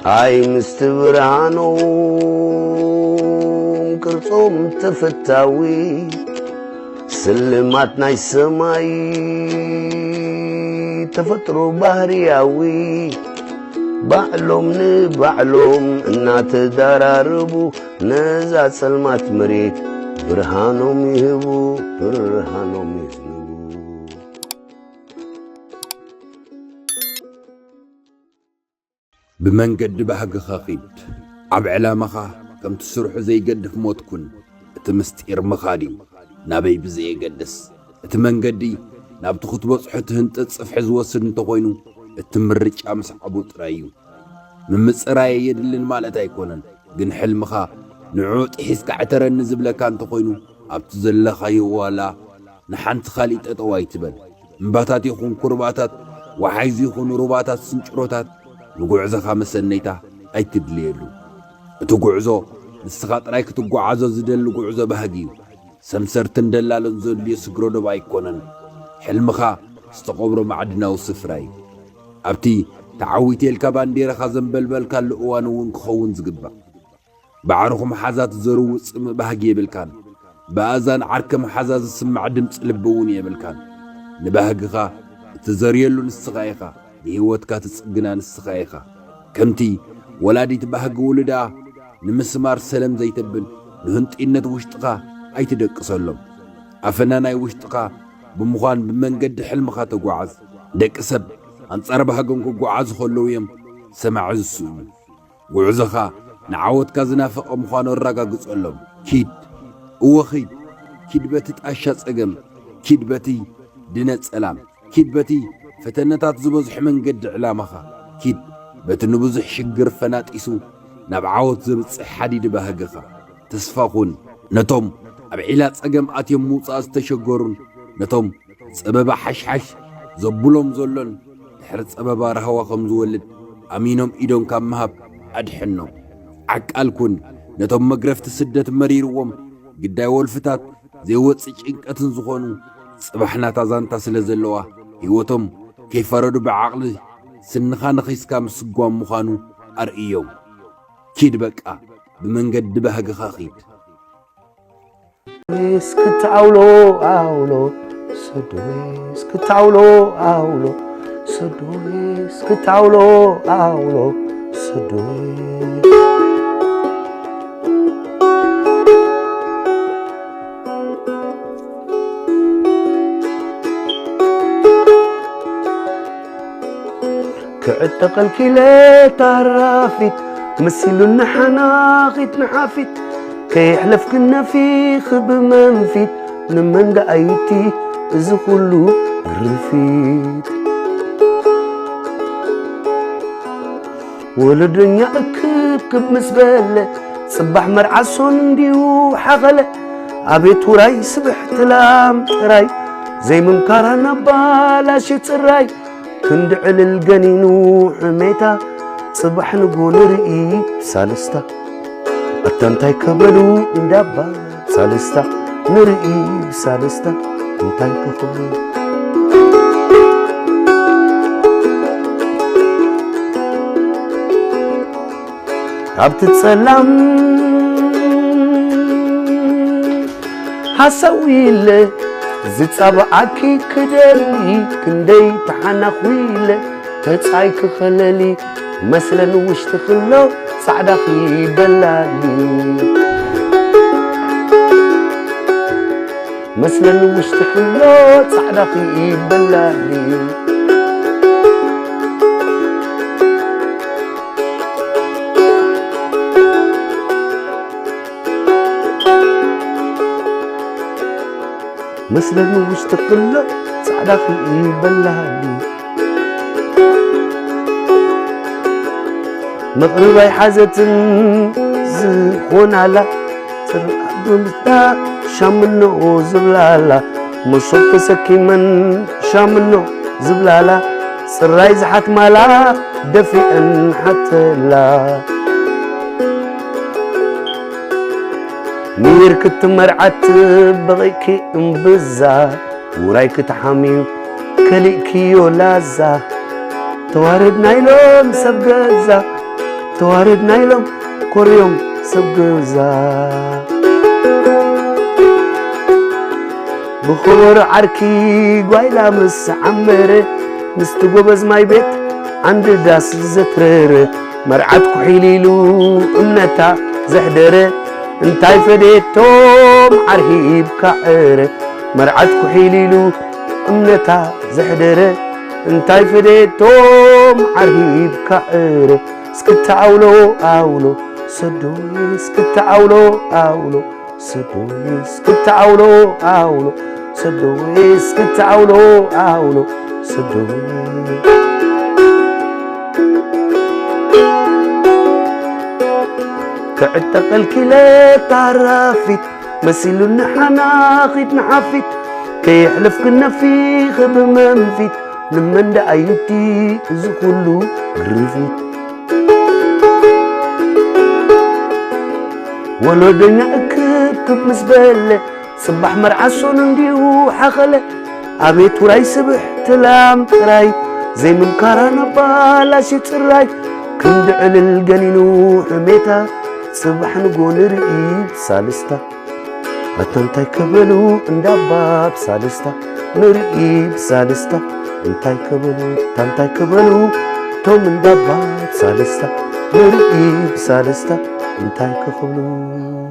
ኣይ ምስቲ ብርሃኖም ቅርጾም ተፈታዊ፣ ስልማት ናይ ሰማይ ተፈጥሮ ባህርያዊ፣ ባዕሎም ንባዕሎም እናተዳራረቡ፣ ነዛ ጸልማት መሬት ብርሃኖም ይህቡ፣ ብርሃኖም ይህቡ። ብመንገዲ ባህግኻ ኺድ። ኣብ ዕላማኻ ከምቲ ስርሑ ዘይገድፍ ሞት ኩን። እቲ ምስጢር ምኻድ እዩ፣ ናበይ ብዘየገድስ። እቲ መንገዲ ናብቲ ክትበጽሖ ትህንጥጥ ጽፍሒ ዝወስድ እንተኾይኑ፣ እቲ ምርጫ ምስዓቡ ጥራይ እዩ። ምምጽራይ ኣየድልን ማለት ኣይኮነን፣ ግን ሕልምኻ ንዕኡ ጥሒስካ ዕተረኒ ዝብለካ እንተኾይኑ፣ ኣብቲ ዘለኻዮ ዋላ ንሓንቲ ኻሊእ ጠጠው ኣይትበል። እምባታት ይኹን ኩርባታት፣ ወሓይዙ ይኹን ሩባታት ስንጭሮታት፣ ንጉዕዞኻ መሰነይታ ኣይትድልየሉ። እቲ ጉዕዞ ንስኻ ጥራይ ክትጓዓዞ ዝደሊ ጉዕዞ ባህጊ እዩ። ሰምሰርትን ደላሎን ዘድልዮ ስግረ ዶብ ኣይኮነን። ሕልምኻ ዝተቐብሮ ማዕድናዊ ስፍራ እዩ። ኣብቲ ተዓዊተ ኢልካ ባንዴራኻ ዘንበልበልካሉ እዋን እውን ክኸውን ዝግባእ። ባዕርኹም ሓዛት ዘርው ጽምእ ባህጊ የብልካን። ብኣእዛን ዓርከ መሓዛ ዝስማዕ ድምጺ ልቢ እውን የብልካን። ንባህግኻ እትዘርየሉ ንስኻ ኢኻ፣ ንህይወትካ ትጽግና ንስኻ ኢኻ። ከምቲ ወላዲት ባህጊ ውሉዳ ንምስማር ሰለም ዘይተብል፣ ንህንጡይነት ውሽጥኻ ኣይትደቅሰሎም። ኣፈና ናይ ውሽጥኻ ብምዃን ብመንገዲ ሕልምኻ ተጓዓዝ። ደቂ ሰብ ኣንጻር ባህጎም ክጓዓዙ ከለዉ እዮም ሰማዒ ዝስእኑ። ጉዕዞኻ ንዓወትካ ዝናፈቐ ምዃኑ ኣረጋግጸሎም። ኪድ፣ እወ ኺድ። ኪድ በቲ ጣሻ ጸገም፣ ኪድ በቲ ድነ ጸላም፣ ኪድ በቲ ፈተነታት ዝበዝሖ መንገዲ ዕላማኻ፣ ኪድ በቲ ንብዙሕ ሽግር ፈናጢሱ ናብ ዓወት ዘብጽሕ ሓዲዲ ባህግኻ። ተስፋ ኩን ነቶም ኣብ ዒላ ጸገም ኣትዮም ምውጻእ ዝተሸገሩን ነቶም ጸበባ ሓሽሓሽ ዘብሎም ዘሎን፣ ድሕሪ ጸበባ ራህዋ ከም ዝወልድ ኣሚኖም ኢዶም ካብ ምሃብ ኣድሕኖም። ዓቃል ኩን ነቶም መግረፍቲ ስደት መሪርዎም ግዳይ ወልፍታት ዘይወጽእ ጭንቀትን ዝኾኑ፣ ጽባሕ ናታ ዛንታ ስለ ዘለዋ፣ ህይወቶም ከይፈረዱ ብዓቕሊ ስንኻ ነኺስካ ምስጓም ምዃኑ ኣርእዮም። ኪድ በቃ፣ ብመንገዲ ባህግኻ ኺድ። እስክታውሎ ኣውሎ ሰዶሜ፣ እስክታውሎ ኣውሎ ሰዶሜ፣ እስክታውሎ ኣውሎ ሰዶሜ። ክዕጠቐልኪ ኢለ ታራፊት መሲሉኒ ሓናኺት ንሓፊት ከየሕለፍክን ነፊኺ ብመንፊት ንመን ደኣይቲ እዚ ኩሉ ግርፊት። ወለዶኛ እክብክብ ምስ በለ ጽባሕ መርዓ ሶን እንድዩ ሓኸለ። ኣቤት ውራይ ስብሕቲ ላም ጥራይ ዘይምምካራ ናብ ባላሽ ጽራይ ክንዲ ዕልል ገኒኑ ሕሜታ ጽባሕ ንጎ ንርኢ ብሳልስታ ኣታ እንታይ ከበሉ እንዳባ ሳልስታ ንርኢ ብሳልስታ እንታይ ከኽብሉ። ኣብቲ ጸላም ሃሰው ኢለ ዝጻብዓኪ ክደሊ ክንደይ ተሓናኹ ኢለ ተጻይ ክኸለሊ መስለን ውሽጢ ክሎ ጻዕዳኺ በላሊ መስለን ውሽጢ ክሎ ጻዕዳኺ በላሊ። መስለኒ ውሽጢ ክሎ ጻዕዳ ክልኢ በላሃሊ መቕርብ ኣይሓዘትን ዝኾናላ ጽርዓት ብምስታ ሻምኖ ዝብላላ መሶብ ተሰኪመን ሻምኖ ዝብላላ ጽራይ ዝሓትማላ ደፊአን ሓተላ። ሚር ክትመርዓት በቒዕኪ እምብዛ ውራይ ክትሓምዩ ከሊእክዮ ላዛ ተዋረድ ናይሎም ሰብ ገዛ ተዋረድና ኢሎም ኮርዮም ሰብ ገዛ። ብኽቡር ዓርኪ ጓይላ ምስ ዓመረ፣ ምስቲ ጎበዝ ማይ ቤት ዓንዲ ዳስ ዘትረረ፣ መርዓት ኩሒል ኢሉ እምነታ ዘሕደረ፣ እንታይ ፈዴቶም ዓርሂብካ ዕረ፣ መርዓት ኩሒል ኢሉ እምነታ ዘሕደረ፣ እንታይ ፈዴቶም ዓርሂብካ ዕረ፣ እስክታ ኣውሎ ኣውሎ ሰዶይ፣ እስክታ ኣውሎ ኣውሎ ሰዶይ፣ እስክታ ኣውሎ ኣውሎ ሰዶይ፣ እስክታ ኣውሎ ኣውሎ ሰዶይ። ክዕጠቕ ከልኪለ ታራፊት መሲሉኒ ሓናኺት ንሓፊት፣ ከየሕለፍክን ነፊኺ ብመንፊት፣ ንመን ደኣ ይምቲ እዚ ኩሉ ግርፊት? ወለዶኛ እክብክብ ምስ በለ፣ ጽባሕ መርዓ ሶኑ እንዲሁ ሓኸለ። ኣቤት ውራይ ስብሕ ትላም ጥራይ፣ ዘይምምካራ ነባላሽ ጽራይ፣ ክንዲ ዕልል ገኒኑ ሕሜታ፣ ጽባሕ ንጎ ንርኢ ብሳልስታ። ኣታ እንታይ ከበሉ እንዳባ ብሳልስታ፣ ንርኢ ብሳልስታ። እንታይ ከበሉ፣ ኣታ እንታይ ከበሉ፣ ቶም እንዳባ ብሳልስታ፣ ንርኢ ብሳልስታ። እንታይ ክኽብሉ።